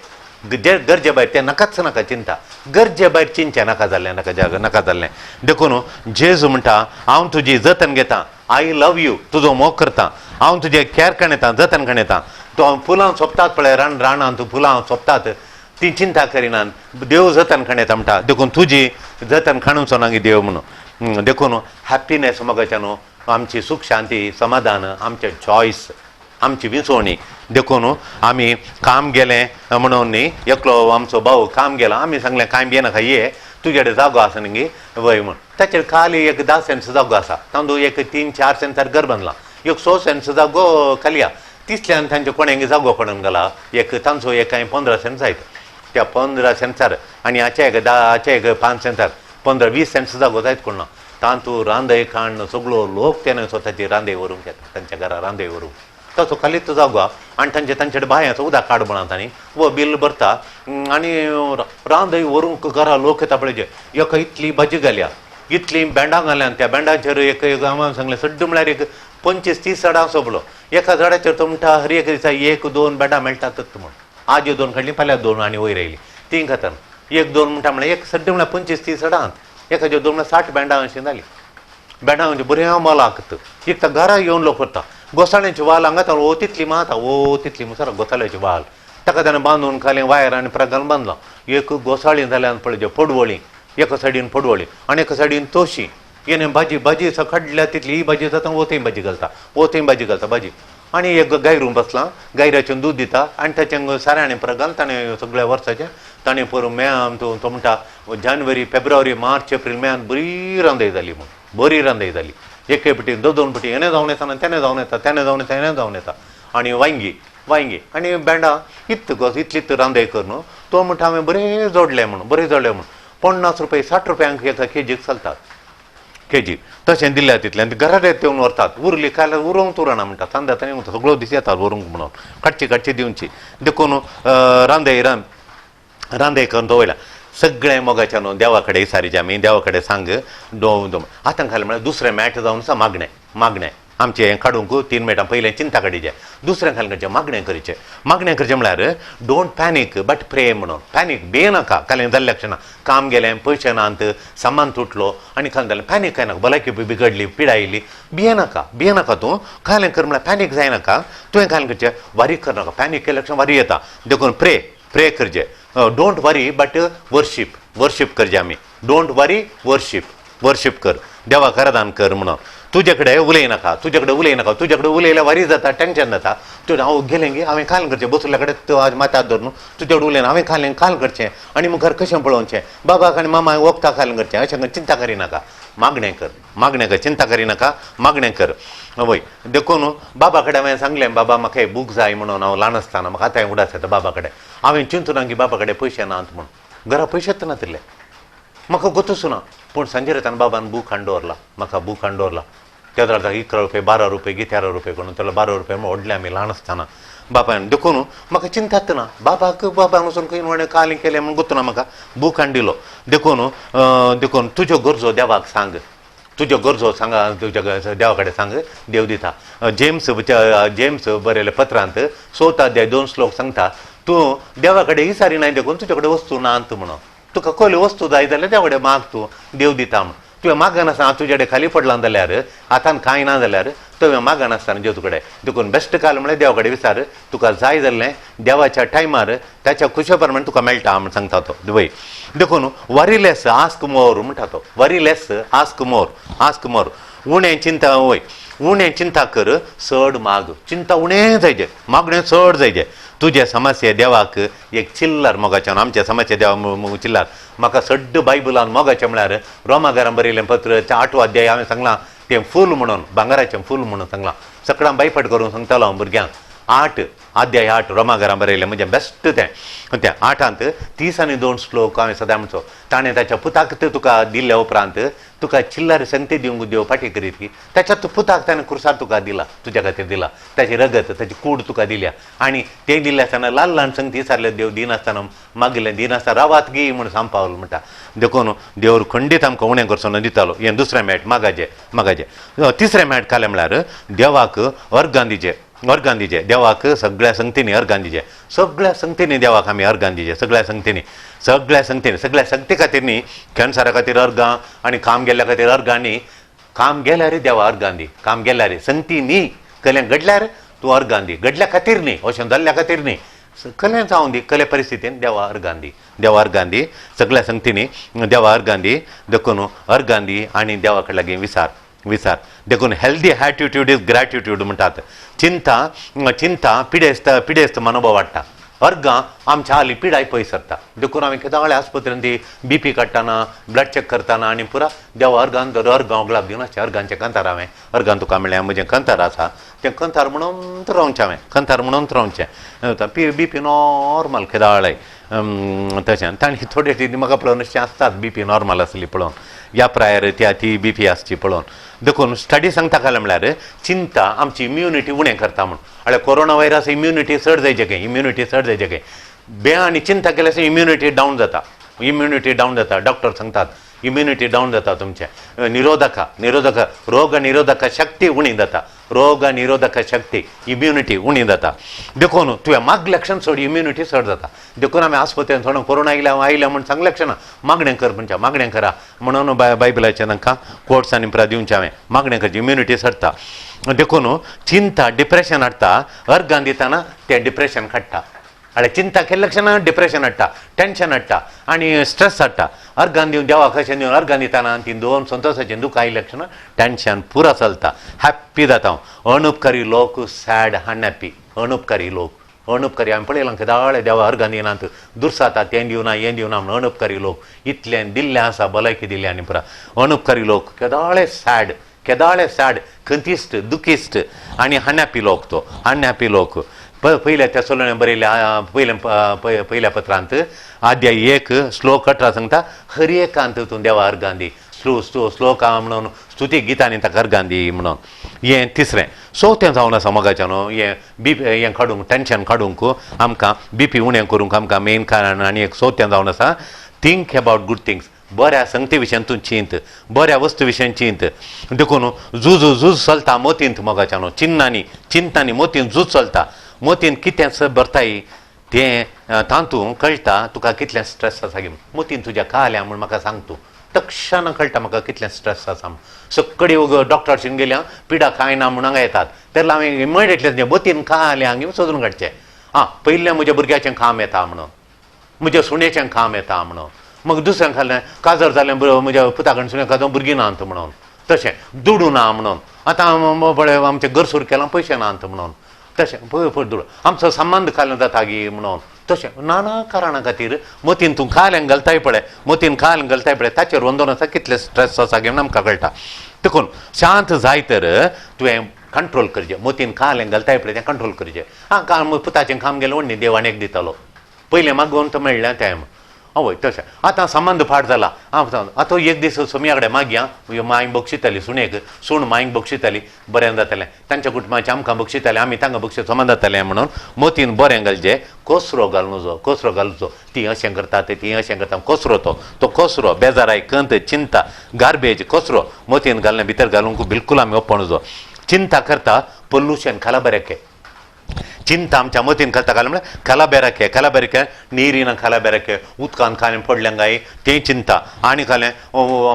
गरजे भायर तें नाकाच नाका चिंता, गरजे भायर चिंतचें नाका जाल्लें, नाका जाग नाका जाल्लें. देखून जेजू म्हणटा हांव तुजी जतन घेता, I love you, तुजो मोग करता, हांव तुजें कॅर कणेता, जतन कणेता. तो फुलां सोंपतात पळय रान रानांत फुलां सोंपतात ती चिंता करिनात, देव जतन कणेता म्हणटा. देखून तुजी जतन काडूंचो ना देव म्हणून. देखून हॅप्पिनेस मोगाचें न्हू आमची सूख शांती समाधान आमचें चॉयस, आमची विंचवणी. देखून आमी काम गेलें म्हणून न्ही एकलो आमचो भाव काम गेला, आमी सांगलें कांय बी नाका ये तुजे कडेन जागो आसा न्ही वय म्हूण. ताचेर खाली एक 10 सेंट्स जागो आसा, तातूंत एक 3-4 सेंट्सार घर बांदलां, एक 100 सेंट्स जागो खाली आहा. तितल्यान तांचे कोणें जागो कोणून घाला एक तांचो एक कांय 15 सेंट्स जायत, त्या 15 सेंट्सार आनी हाचे एक 10 हाचे एक 5 सेंट्सार 15-20 सेंट्स जागो जायत कोण ना. तातूंत रांदय काडून सगळो लोक तेणें स्वताची रांदय व्हरूंक येता तांच्या घरा, रांदय व्हरूंक तसो खालीच जागो आनी तांचे तांचे बांय आसा उदक काड म्हणा तांणी वो बील भरता आनी रांदय व्हरूंक घरा लोक येता पळय. एका इतली भाजी घाल्या, इतली बेंडां घाल्या, त्या बेंडांचेर एक हांवें सांगलें सड्ड म्हळ्यार एक 25-30 झाडां सोंपलो. एका झाडाचेर तो म्हणटा हर एक दिसा 1-2 बेंडां मेळटातच म्हूण. आज 2 काडलीं फाल्यां 2 आनी वयर आयली तीं खातान 1-2 म्हणटा म्हळ्यार एक सड्ड म्हळ्यार 25-30 झाडां एकाचे 2 म्हळ्यार 60 बेंडां अशीं जालीं. बेंडां म्हणजे बऱ्या मोलाक एक तर घरा येवन लोक व्हरता. गोसाळ्यांची वाल हांगा ओ तितली माता ओ तितली मुसर गोसाळ्याची वाल ताका ताणें बांदून खाली वायर आनी परत घालून बांदलो. एक गोसाळी जाल्यान पळय पडवळी एका सायडीन पडवळी आनी एका सायडीन तोशी येणे भाजी भाजी काडल्या तितली ही भाजी जाता वो थंय भाजी घालता वो थंय भाजी घालता भाजी. आनी एक गायरूं बसलां गायराचें दूद दिता आनी ताचें सारें आनी परत घाल ताणें सगळ्या वर्साचें ताणें पोरूं मे तो म्हणटा जानेवारी फेब्रुवारी मार्च एप्रील मेयान बरी रांदय जाली म्हूण, बरी रांदय जाली. एके पटी 2-2 पटी हेणें जावन येता तेणें जावन येता तेणें जावन येता हेणें जावन येता. आनी वांयगी वांयगी आनी बेंडां इतली गोस इतली रांदय करून तो म्हणटा हांवें बरें जोडलें म्हणून, बरें जोडलें म्हणून 50 रुपये 60 रुपयांक एका केजीक चलतात केजी तशें दिल्या तितल्यान घरा येवन व्हरतात. उरली खाल्यार उरोवंक उरना म्हणटा सांदा ताणें सगळो दीस येतात व्हरूंक म्हणून काडची काडची दिवची. देखून रांदय रांदय करून दवरल्या सगळें मोगाच्या न्हू देवा कडेन विचारीचें आमी देवा कडेन सांग दो आतां खालें म्हळ्यार दुसरें मॅट जावन आसा मागणें मागणें आमचें हें काडूंक 3 मिनटां पयलें चिंता काडीचें दुसरें खालें करचें मागणें करचें मागणें करचें म्हळ्यार don't panic but pray म्हणून. पॅनीक बे नाका कालें जाल्लें लक्षणां काम गेलें पयशे नात सामान तुटलो आनी खालें जालें पॅनीक काय नाका भलायकी बिगडली पिडा आयली भिये नाका भिये नाका तूं खालें कर म्हळ्यार पॅनीक जायनाका तुवें खालें करचें वारी कर नाका पॅनीक केलें लक्षणां वारी येता. देखून प्रे प्रे करचें don't worry but worship worship करचें आमी don't worry worship worship कर. देवाक आराधन कर म्हणून. तुजे कडेन उलयनाका, तुजे कडेन उलयनाका, तुजे कडेन उलयल्यार वारी जाता, टेंशन जाता. तुजें हांव गेलें गे, हांवें खाल करचें, बसल्या कडेन आज माथ्यार धरून तुजे कडेन उलयना, हांवें खालें खाल करचें आनी मुखार कशें पळोवचें, बाबाक आनी मामाक वखदां खाल करचें, अशें चिंता करिनाका. मागणें कर, मागणें कर, चिंता करिनाका, मागणें कर. वय देखून बाबा कडेन हांवें सांगलें, बाबा म्हाका एक बूक जाय म्हणून. हांव ल्हान आसतना म्हाका आतांय उडास येता बाबा कडेन. हांवें चिंतूना की बाबा कडेन पयशे नात म्हूण, घरा पयशेच नातिल्ले, म्हाका गोतूच ना. पूण सांजे येताना बाबान बूक हाडून दवरला, म्हाका बूक हाडून दवरला. त्या वेळार 11 रुपये, 12 रुपये की 13 रुपये करून त्याला 12 रुपये व्हडले आमी ल्हान आसतना बापायन. देखून म्हाका चिंतात ना, बाबाक बाबान वचून खंय व्हडलें कालें केलें म्हूण गोतू ना, म्हाका बूक हाडून दिलो. देखून देखून तुज्यो गरजो देवाक सांग, तुज्यो गरजो सांगा, तुज्या देवा कडेन सांग, देव दिता. जेम्स जेम्स बरयल्या पत्रांत 4 अध्याय 2 श्लोक सांगता, तूं देवा कडेन विचारी नाय देखून तुजे कडेन वस्तू नात म्हणून. तुका कसली वस्तू जाय जाल्यार देवा कडेन माग, तूं देव दिता म्हूण. तुवें मागनासतना तुजे कडेन खाली पडलां जाल्यार, हातान कांय ना जाल्यार तुवें मागनासतना जेजू कडेन. देखून बेस्ट काल म्हळ्यार देवा कडेन विचार, तुका जाय जाल्लें देवाच्या टायमार ताच्या खुशे प्रमाणे तुका मेळटा म्हूण सांगता तो. वय देखून वरी लेस आस्क मोर म्हणटा तो, worry less ask more, ask more. उणें चिंता, वय उणें चिंता कर, चड माग. चिंता उणें जायचे, मागणें चड जायचे. तुजे समस्या देवाक एक चिल्लर मोगाचें, आमचे समस्या देवा चिल्लर. म्हाका सड्ड बायबलान मोगाचें म्हळ्यार रोमागारान बरयलें पत्र 8 अध्याय हांवें सांगलां तें फूल म्हणून, भांगराचें फूल म्हणून सांगलां. सगळ्यां बायफट करून सांगतालो हांव भुरग्यांक. 8 अध्याय 8 रोमागारान बरयलें म्हणजे बेस्ट तें. त्या 8 32 श्लोक हांवें सदां म्हणचो, ताणें ताच्या पुताक तुका दिल्ल्या उपरांत तुका चिल्लर संगती दिवंक देव फाटी करीत की ताच्या पुताक ताणें खुर्सार तुका दिला, तुज्या खातीर दिला, ताची रगत ताची कूड तुका दिल्या. आनी तें दिल्लें आसतना ल्हान ल्हान संगती सारले देव दिनासतना मागिल्लें दिनासतना रावात गी म्हूण सांपावल म्हणटा. देखून देव खंडीत आमकां उणें करचो दितालो. हें दुसरें मेट मागाचें, मागाचें. तिसरें मेट कालें म्हळ्यार देवाक अर्गां दिचें, अर्गां दिचें. देवाक सगळ्या संगतींनी अर्गां दिचें, सगळ्या संगतींनी देवाक आमी अर्गां दिचें, सगळ्या संगतींनी, सगळ्या संगतींनी, सगळ्या संगती खातीर न्ही, कॅन्सरा खातीर अर्गां आनी काम गेल्ल्या खातीर अर्गां न्ही, काम गेल्यार देवा अर्गां दी, काम गेल्यार संगती न्ही, कलें घडल्यार तूं अर्गां दी, घडल्या खातीर न्ही, अशें जाल्ल्या खातीर न्ही, कलें जावं दी, कले परिस्थितीन देवा अर्गां दी, देवा अर्गां दी, सगळ्या संगतींनी देवा अर्गां दी. देखून अर्गां दी आनी देवा कडेन लागीं विचार, विचार. देखून हेल्दी ॲटिट्यूड is gratitude म्हणटात. चिंता चिंता पिडेस्त पिडेस्त मनोभाव वाडटा, अर्गां आमच्या हाली पिडाय पयस सरता. देखून आमी केदाळे आस्पत्रेन ती बीपी काडटना, ब्लड चॅक करतना आनी पुरा देवा अर्गान तर अर्गां गुलाब दिवन आसचें, अर्गांचें कंतार हांवें अर्गान तुका मेळ्ळें, म्हजें कंतार आसा तें कंतार म्हणून रावचें, हांवें कंतार म्हणून रावचें. बीपी नॉर्मल केदाळे तशें तांणी थोडे ती म्हाका पळोवन अशें आसतात, बीपी नॉर्मल आसली पळोवन, ह्या प्रायर त्या ती बीपी आसची पळोवन. देखून स्टडी सांगता काय म्हळ्यार चिंता आमची इम्युनिटी उणें करता म्हूण. आनी कोरोना व्हायरस इम्युनिटी चड जायचे खंय, इम्युनिटी चड जायचे खंय. बे आनी चिंता केल्यार इम्युनिटी डावन जाता, इम्युनिटी डावन जाता. डॉक्टर सांगतात इम्युनिटी डावन जाता तुमचें, निरोधका निरोधक रोग निरोधक शक्ती उणी जाता, रोग निरोधक शक्ती इम्युनिटी उणी जाता. देखून तुवें मागलें क्षण चड इम्युनिटी चड जाता. देखून आमी आस्पत्रेन थोडो कोरोना आयल्या आयल्या म्हूण सांगलें क्षण मागणें कर म्हणच्या, मागणें करा म्हणून बायबलाचें तांकां कोट्स आनी प्रा दिवचें हांवें, मागणें करचें, इम्युनिटी चडटा. देखून चिंता डिप्रेशन हाडटा, अर्गां दितना तें डिप्रेशन काडटा. आनी चिंता केल्ल्या क्षणा डिप्रेशन हाडटा, टेंशन हाडटा आनी स्ट्रेस हाडटा. अर्गान दिवन देवाक कशें दिवन अर्गान दितना ती दोन संतोशाचें दुख्ख आयिल्ल्या क्षणा टेंशन पुरा चलता, हॅप्पी जाता हांव. अणुपकारी लोक सॅड अनहॅप्पी, अणुपकारी लोक अणुपकारी हांवें पळयलां केदाळे देवा अर्गान दिनात, दुर्साता तें दिवना हें दिवना म्हूण. अणुपकारी लोक इतलें दिल्लें आसा, भलायकी दिल्ली आनी पुरा अणुपकारी लोक केदाळे सॅड, केदाळे सॅड, खंतिश्ट, दुखिश्ट आनी अनहॅप्पी लोक तो, अनहॅप्पी लोक. पयल्या त्या सोलोने बरयल्या पयल्या पयल्या पत्रांत अध्याय 1 श्लोक 18 सांगता, हर एकांत तूं देवा अर्गां दी, स्लो स्लो श्लोक म्हणून स्तुती गितांनी ताका अर्गां दी म्हणून. हें तिसरें. चवथें जावन आसा मोगाचें न्हू, हें बीपी हें काडूंक, टेंशन काडूंक आमकां बीपी उणें करूंक आमकां मेन कारण आनी एक चवथें जावन आसा, थिंक अबावट गूड थिंग्स. बऱ्या संगती विशयान तूं चिंत, बऱ्या वस्तू विशयान चिंत. देखून झूज झूज चलता मोतींत मोगाच्या न्हू, चिन्नांनी चिंतांनी मोतींत झूज चलता. मोतीन कितें भरताय तें तातूंत कळटा तुका कितलें स्ट्रेस आसा. मोतीन तुज्या काल्या म्हूण म्हाका सांग तूं, तक्षण कळटा म्हाका कितलें स्ट्रेस आसा म्हूण. सगळी डॉक्टर्सीन गेल्या पिडा कांय ना म्हूण हांगा येतात, तेन्ना हांवें इमिडिएटली मोतीन काल्या हांगा सोदून काडचें. आं पयलें म्हज्या भुरग्याचें काम येता म्हणून, म्हज्या सुनेचें काम येता म्हणून, मग दुसऱ्यां खालें काजर जालें म्हज्या पुता कडेन सुणे खातो भुरगीं नात म्हणून, तशें दुडू ना म्हणून आतां पळय आमचें गरसूर केलां पयशे ना म्हणून तशें पळय दुडू आमचो संबंद खालें जाता गी म्हणून तशें नाना कारणां खातीर मतीन तूं खालें घालताय पळय मतीन खालें घालताय पळय ताचेर वंदोन आसा कितलें स्ट्रेस आसा गे म्हणून आमकां कळटा. देखून शांत जाय तर तुवें कंट्रोल करचें मतीन खालें घालताय पळय तें कंट्रोल करचें. आं काम पुताचें काम गेलें व्हडली देवान एक दितालो पयलें मागोवन तो मेळ्ळें तें हय तशें आतां संबंद फाट जाला. आतां एक दीस सोम्या कडेन मागया मांय बक्षिताली सुणेक सूण मांयक बक्षिताली बरें जातालें तांच्या कुटुंबाचें आमकां बक्षितालें आमी तांकां बक्षी संबंद जातालें म्हणून मतीन बरें घालचें कोसरो घालूं कोसरो घालचो ती अशें करतात ती अशें करता कोसरो तो तो कोसरो बेजाराय कंत चिंता गार्बेज कोसरो मतीन घालना भितर घालूंक बिलकूल आमी ओपण जो चिंता करता पोल्युशन खाला बरें चिंता आमच्या मतीन घालता घाल म्हळ्यार कलाबेराके कलाबेरके नीरिन कलाबेरके उदकान खालें पडलें गाय तें चिंता आनी खालें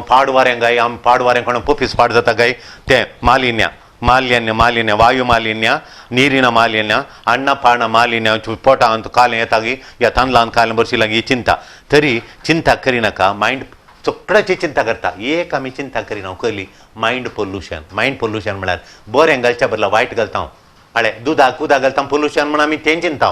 पाड वारें गाय आम पाड वारें कोण पोफीस पाड जाता गाय तें मालिन्य मालिन्य मालिन्य वायु मालिन्य नीरिन मालिन्य अन्न पाण मालिन्य पोटांत खालें येता गी या तांदळान खालें बरशी ही चिंता. तरी चिंता करिनाका मायंड सगळ्याची चिंता करता एक आमी चिंता करिना कसली मायंड पोल्युशन. मायंड पोल्युशन म्हळ्यार बरें घालच्या बदला वायट घालता हांव अळे दुदाक उदक घालता पोल्युशन म्हण आमी तें चिंता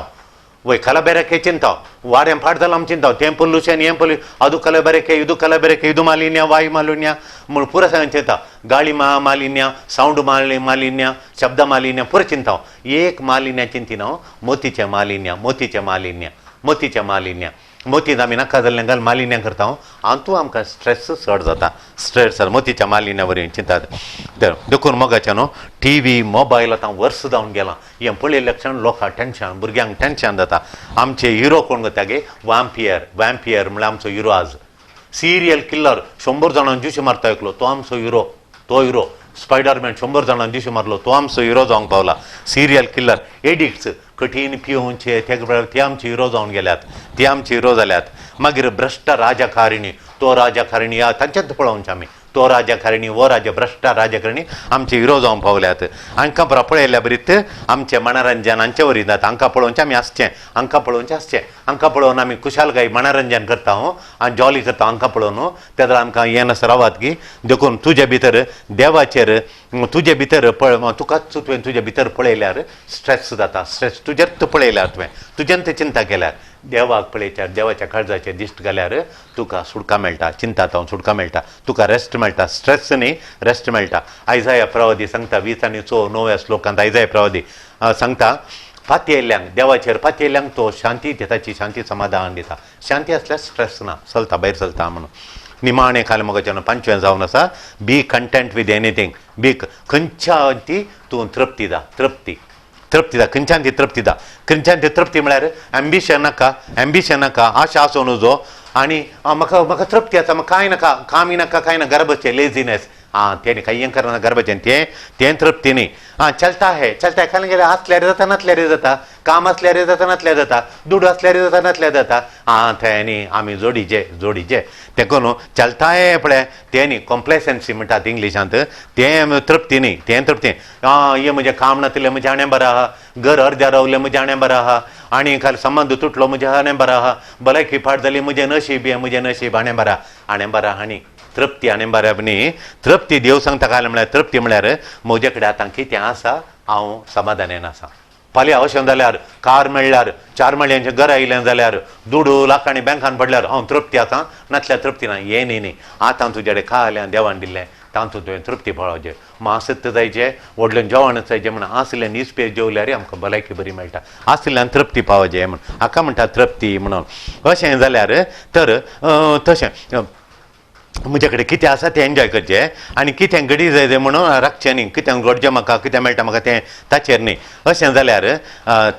वय कलाबेरके चिंता वारें फाट जालां आमी चिंता तें पोल्युशन हें पोल्युशन अदू कलाबेरके इदू कलाबेरके इदू मालिन्य वायु मालिन्य म्हूण पुरो सगळें चिंता गाळी मालिन्य सावंड मालिन्य शब्द मालिन्य पुरो चिंता. एक मालिन्य चिंतिना मोतीचें मालिन्य मोतीचें मालिन्य मोतीचें मालिन्य मोतीन आमी नाका जाल्लें घाल मालिन्य करता हातूंत आमकां स्ट्रेस चड जाता स्ट्रेस मोतीच्या मालिन्या वरवीं चिंतात. देखून मोगाचें न्हू टी व्ही मोबायल आतां वर्स जावन गेलां हें पळयल्ल्या क्षण लोकांक टेंशन भुरग्यांक टेंशन जाता. आमचे हिरो कोण जाता गे वाम्पियर वाम्पियर म्हणल्यार आमचो हिरो आज सिरियल किलर 100 जाणांक जिशी मारता एकलो तो आमचो हिरो तो हिरो स्पायडरमॅन 100 जाणांक जिशी मारलो तो आमचो हिरो जावंक पावला. सिरियल किलर एडिक्ट्स कठीण पिवचे ते आमचे हिरो जावन गेल्यात ते आमचे हिरो जाल्यात. मागीर भ्रश्ट राजकारणी तो राजकारणी तांचेच पळोवचें आमी तो राजकारणी वो राजा भ्रश्ट राजकारणी आमचे हिरो जावन पावल्यात. हांकां पळयल्या बरीत आमचें मनोरंजन हांचे वरी जाता हांकां पळोवचें आमी आसचें हांकां पळोवचें आसचें हांकां पळोवन आमी खुशालकाय मनोरंजन करता आनी जॉली करता हांकां पळोवन तेन्ना आमकां हें नासता रावात की. देखून तुजे भितर देवाचेर तुजे भितर पळ तुकाच तुवें तुजे भितर पळयल्यार स्ट्रेस जाता स्ट्रेस तुजेर पळयल्यार तुवें तुजेन ते चिंता केल्यार देवाक पळयच्यार देवाच्या काळजाचेर दिश्ट घाल्यार तुका सुटका मेळटा चिंता जावन सुटका मेळटा तुका रेस्ट मेळटा स्ट्रेस न्ही रेस्ट मेळटा. आयजाया प्रवादी सांगता 20 आनी 9 श्लोकांत आयजाया प्रवादी सांगता पातयेल्ल्यांक देवाचेर पातयेल्ल्यांक तो शांती दिता शांती समाधान दिता. शांती आसल्यार स्ट्रेस ना चलता भायर चलता म्हणून. निमाणें खालें मोगाचें 5वें जावन आसा be content with anything be खंयच्या ती तूं तृप्ती दा तृप्ती तृप्ती दा खंयच्यान ती तृप्ती दा खंयच्यान ती तृप्ती म्हळ्यार एम्बिशन नाका एम्बिशन नाका आशा आसूं नजो आनी म्हाका म्हाका तृप्ती आसा म्हाका कांय नाका कामय नाका कांय ना गरबाचें लेजीनेस आं तेणी कांय करना गरबाचें तें तें तृप्ती न्ही. आं चलता है चलता कारण कितें आसल्यार जाता नासल्यार जाता काम आसल्यार जाता नासल्यार जाता दुडू आसल्यार जाता नासल्यार जाता आं तें न्ही आमी जोडीचे जोडीचे तें करून चलता है पळय तें न्ही कॉम्प्लेसन्सी म्हणटात इंग्लिशांत तें तृप्ती न्ही तें तृप्ती. आं हें म्हजें काम नातिल्लें म्हजें हाणें बरें आहा घर अर्द्या रावलें म्हजें हाणें बरें आहा आनी काल संबंद तुटलो म्हजें हाणें बरें आहा भलायकी फाट जाली म्हजें नशीब हें म्हजें नशीब हाणें बरें हाणें बरें आनी तृप्ती आनी बरें न्ही. तृप्ती देव सांगता काय म्हळ्यार तृप्ती म्हळ्यार म्हजे कडेन आतां कितें आसा हांव समाधानान आसा. फाल्यां अशें जाल्यार कार मेळ्ळ्यार 4 माळयांचें घर आयलें जाल्यार दुडू लाखांनी बँकान पडल्यार हांव तृप्ती आसा नासल्यार तृप्ती ना हें न्ही न्ही. आतां तुजे कडेन खाल्यां देवान दिल्लें तातूंत तुवें तृप्ती पळोवचें मासत जायचें व्हडलें जेवण जायचें म्हण आसल्यान न्यूज जेवल्यार आमकां भलायकी बरी मेळटा आसल्यान तृप्ती पावचें म्हण हाका म्हणटा तृप्ती म्हणून. अशें जाल्यार तर तशें म्हजे कडेन कितें आसा तें एन्जॉय करचें आनी कितें घडी जाय तें म्हणून राखचें न्ही कितें घडचें म्हाका कितें मेळटा म्हाका तें ताचेर न्ही. अशें जाल्यार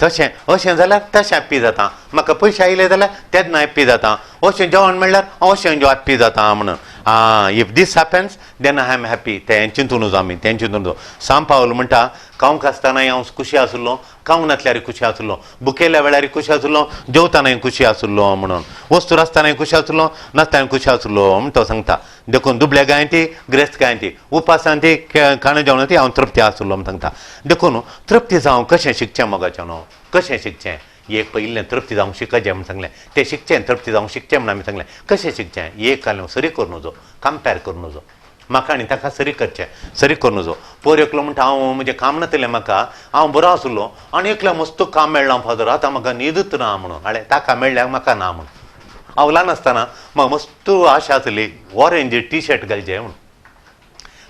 तशें अशें जाल्यार तशें हॅप्पी जाता म्हाका पयशे आयले जाल्यार तेन्ना हॅप्पी जाता अशें जेवण मेळ्ळ्यार हांव अशें हॅप्पी जाता म्हणून. If this happens then I am happy तें चिंतून वचो आमी तें चिंतून वचो. सांव पावल म्हणटा खावंक आसतनाय हांव खुशी आसलो खावंक नासल्यार खुशी आसलो भुकेल्या वेळार खुशी आसलो जेवतानाय खुशी आसलो म्हणून वस्तूर आसतनाय खुशी आसलो नासतनाय खुशी आसलो म्हण तो सांगता. देखून दुबल्या गाय ती ग्रेस्त गाय ती उपासान ती खाणा जेवण ती हांव तृप्ती आसलो म्हण सांगता. देखून तृप्ती जावं कशें शिकचें मोगाचें न्हू कशें शिकचें एक पयलें तृप्ती जावंक शिकचें म्हण सांगलें तें शिकचें तृप्ती जावंक शिकचें म्हण आमी सांगलें कशें शिकचें एक घालून सरी करूं नजो कंपेर करूं नजो म्हाका आनी ताका सरी करचें, सरी करूं नजो. पोर एकलो म्हणटा हांव म्हजें काम नातलें म्हाका, हांव बरो आसलो आनी एकल्या मस्त काम मेळ्ळां फादर, आतां म्हाका न्हीदच ना म्हणून. हाडे ताका मेळ्ळ्याक म्हाका ना म्हणून. हांव ल्हान आसतना म्हाका मस्त आशा आसली ऑरेंज टी शर्ट घालचें म्हणून.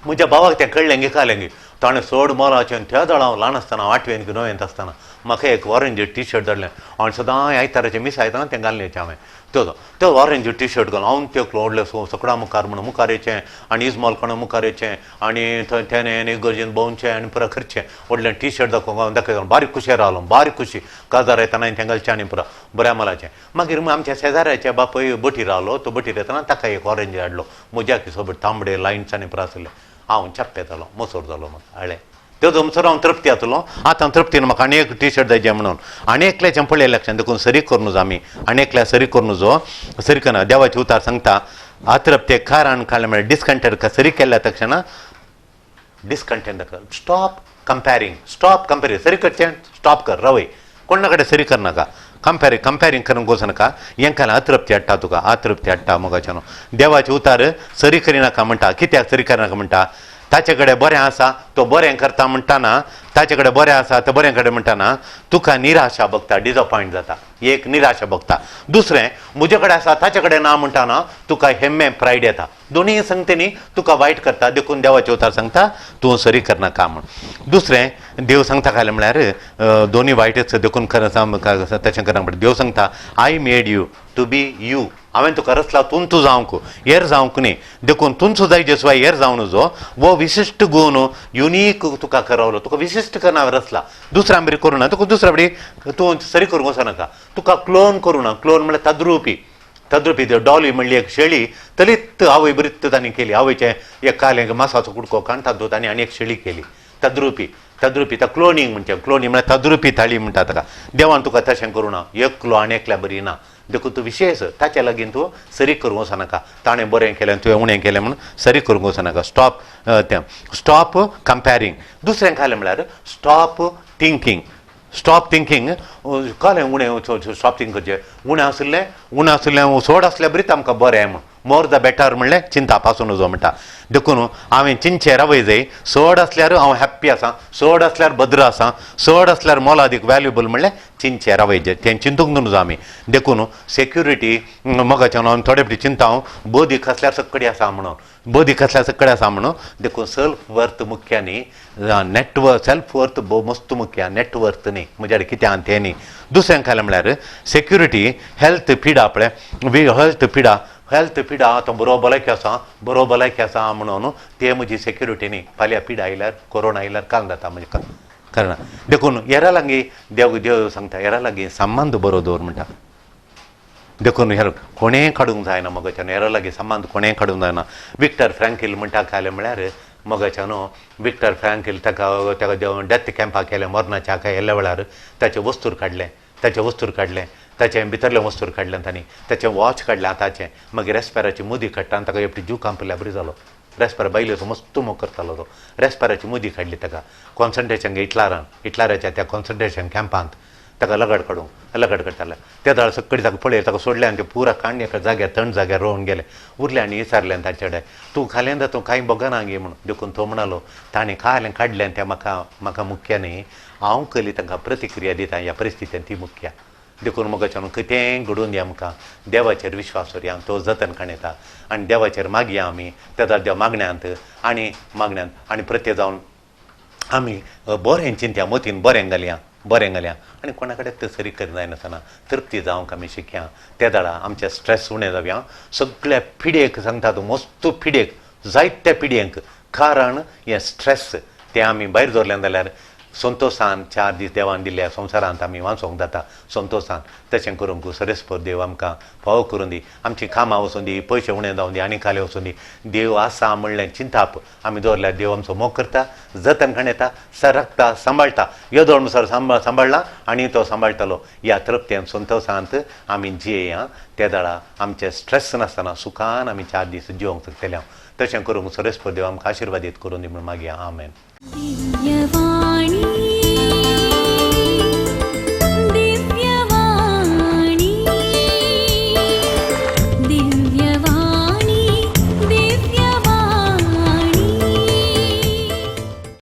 म्हज्या भावाक तें कळ्ळें गे कालें गे, ताणें चड मोलाचें त्या दळ हांव ल्हान आसतना आठवेन की णवेंत आसतना म्हाका एक ऑरेंज टी शर्ट धाडलें आनी सदां आयताराचें मिस आयतना तें घालचें हांवें. तो ऑरेंज टी शर्ट घालून हांव तेकलो व्हडलें सगळ्या मुखार म्हणून मुखार येचें आनी इजमॉलकोणा मुखार येचें आनी थंय तेणें इगर्जेन भोंवचें आनी पुरा करचें. व्हडलें टी शर्ट दाखोवंक हांव दाखयता, बारीक खुशी रावलो, बारीक खुशी काजार येतना तें घालचें आनी पुरा बऱ्या मोलाचें. मागीर आमच्या शेजाऱ्याच्या बापूय बोटीर रावलो, तो बोटीर येतना ताका एक ऑरेंज हाडलो, म्हज्या सोबत तांबडे लायन्स आनी पुरा आसले. हांव चप्पे जालो, मोसोर जालो म्हाका हाडलें. त्यो जमसर हांव तृप्ती जातलो. आतां तृप्तीन म्हाका आनी एक टी शर्ट जाय म्हणून आनी एकल्याचें पळयलें लक्षान. देखून सरी करूं नजो आमी, आनी एकल्या सरी करूं नजो, सरी करना. देवाचें उतार सांगता अतृप्ते कारण काडलें म्हळ्यार डिसकंटेंट सरी केल्या तक्षणा discontent. Stop comparing, stop comparing. सरी करचें स्टॉप कर, रावय, कोणा कडेन सरी करनाका, कंपेरींग कंपेरींग करूंक वचनाका. हेंकां अतृप्ती हाडटा तुका, अतृप्ती हाडटा मोगाच्यान. देवाचें उतार सरी करिनाका म्हणटा. कित्याक सरी करिनाका म्हणटा? ताचे कडेन बरें आसा तो बरें करता म्हणटा ना, ताचे कडेन बरें आसा तो बरें कडेन म्हणटा ना, तुका निराशा भोगता, डिसअपॉयंट जाता. एक निराशा भोगता. दुसरें म्हजे कडेन आसा ताचे कडेन ना म्हणटा ना, तुका हेम्मे प्रायड येता. दोनूय सांगते न्ही तुका वायट करता. देखून देवाचे उतार सांगता तूं सरी करनाका म्हूण. दुसरें देव सांगता खालें म्हळ्यार दोनूय वायटच, देखून तशें करना. देव सांगता I made you to be you, हांवें तुका रचला तुंतू जावंक, हेर जावंक न्ही. देखून तुंचो जाय जेसवाय हेर जावं नजो. हो विशिश्ट गुण युनीक तुका करवलो, तुका विशिश्ट करून हांवें रचला, दुसऱ्या बरी करूं ना. तुका दुसऱ्या बरी तूं सरी करूंक वचनाका. तुका क्लोन करूं ना. क्लोन म्हळ्यार तद्रुपी, तद्रुपी. डॉली म्हणली एक शेळी तलीत आवय बरीच तांणी केली, आवयचें एक कालें मासाचो कुडको काडून तातूंत तांणी आनी एक शेळी केली. तद्रुपी, तद्रुपी त्या क्लोनींग म्हणचें. क्लोनींग म्हळ्यार तद्रुपी थाळी म्हणटा ताका. देवान तुका तशें करूं ना, एकलो आनी एकल्या बरी ना. देखून तूं विशेष ताच्या लागीं तूं सरी करूंक वचनाका. ताणें बरें केलें तुवें उणें केलें म्हणून सरी करूंक वचनाका. स्टॉप तें, स्टॉप कंपेरींग. दुसरें खालें म्हळ्यार स्टॉप थिंकींग. स्टॉप थिंकींग कळ्ळें उणें स्टॉप थिंक करचें. उणें आशिल्लें, उणें आशिल्लें चड आसल्यार बरीच आमकां बरें म्हूण, मोर the better म्हणलें चिंता पासून नजो म्हणटा. देखून हांवें चिंतचें रावय जाय. चड आसल्यार हांव हॅप्पी आसा, चड आसल्यार भद्र आसा, चड आसल्यार मोलादीक व्हॅल्युएबल म्हणलें चिंतचें रावय जाय. तें चिंतूंक नजो आमी. देखून सेक्युरिटी मोगाच्यान हांव थोडे फावटी चिंता हांव बौद्धीक आसल्यार सकडी आसा म्हणून, बौद्धीक आसल्यार सकडी आसा म्हणून. देखून सेल्फ वर्थ मुख्य न्ही, नेटवर्थ सेल्फ वर्थ भोव मस्त मुख्य, नेटवर्थ न्ही म्हज्या कडेन कितें आहा तें न्ही. दुसरें खालें म्हळ्यार सेक्युरिटी हेल्थ पिडा, पळय हेल्थ पिडा, हेल्थ पिडा आतां बरो भलायकी आसा, बरो भलायकी आसा म्हणून ते म्हजी सेक्युरिटी न्ही. फाल्यां पिडा आयल्यार, कोरोना आयल्यार काल जाता म्हणजे करना. देखून हेरा लागीं देव देव सांगता हेरा लागीं संबंद बरो दवर म्हणटा. देखून हेर कोणें काडूंक जायना मोगाच्यान, हेरा लागीं संबंद कोणें काडूंक जायना. विक्टर फ्रँकील म्हणटा खालें म्हळ्यार मोगाच्यान विक्टर फ्रँकील ताका ताका डेथ कॅम्पाक केलें, मरणाच्या हाका येयल्ल्या वेळार ताचें वस्तूर काडलें, ताचें वस्तूर काडलें, ताचें भितरलें वस्तूर काडलें तांणी, ताचें वॉच काडलें हाताचें, मागीर रेस्पेराची मुदी काडटा आनी ताका एकटी जीव कांपल्या बरी जालो. रेस्पेर बायलेचो मस्त मोग करतालो तो. रेस्पेराची मुदी काडली ताका कॉन्सन्ट्रेशन हिटलरान, हिटलराच्या त्या कॉन्सन्ट्रेशन कॅम्पांत ताका लगड काडूंक लगड काडटाले. ते दाळ सकडी ताका पळय ताका सोडलें आनी ते पुरा काण्ण एका जाग्यार थंड जाग्यार रोवन गेले. उरले आनी विचारलें तांचे कडेन तूं खालें तूं कांय बगना गे म्हणून. देखून तो म्हणालो ताणें खालें काडलें तें म्हाका म्हाका मुख्य न्ही, हांव कली तांकां प्रतिक्रिया दिता ह्या परिस्थितीन ती मुख्य. देखून मोगाच्यान कितेंय घडून दी आमकां देवाचेर विश्वास दवरया, तो जतन काडटा आनी देवाचेर मागया आमी तेदा देव मागण्यांत आनी मागण्यांत आनी प्रत्येक जावन आमी बरें चिंतया, मतीन बरें घालया, बरें घालया आनी कोणा कडेन ते सरी करी जायनासतना तृप्ती जावंक आमी शिकया. ते दाडा आमचे स्ट्रेस उणें जावया. सगळ्या पिडयेक सांगता तूं मस्त पिडयेक, जायत्या पिडयेंक कारण हें स्ट्रेस तें आमी भायर दवरलें जाल्यार संतोशान 4 दीस देवान दिल्ल्या संवसारांत आमी वाचोंक जाता संतोशान. तशें करूंक सरेस्पर देव आमकां फावो करूं दी. आमचीं कामां वचूं दी, पयशे उणें जावं दी आनी खालें वचूं दी, देव आसा म्हणलें चिंताप आमी दवरल्यार देव आमचो मोग करता, जतन खणयता, सरकता, सांबाळटा. येदोळ म्हणसर सांबाळ्ळा आनी तो सांबाळटलो. ह्या तृप्तेन संतोशांत आमी जियेया. ते दाडा आमचें स्ट्रेस नासतना सुखान आमी 4 दीस जिवंक शकतले. तशें करूंक सरेस्पर देव आमकां आशिर्वादीत करूं दी म्हूण मागया. आमेन. दिव्यवाणी.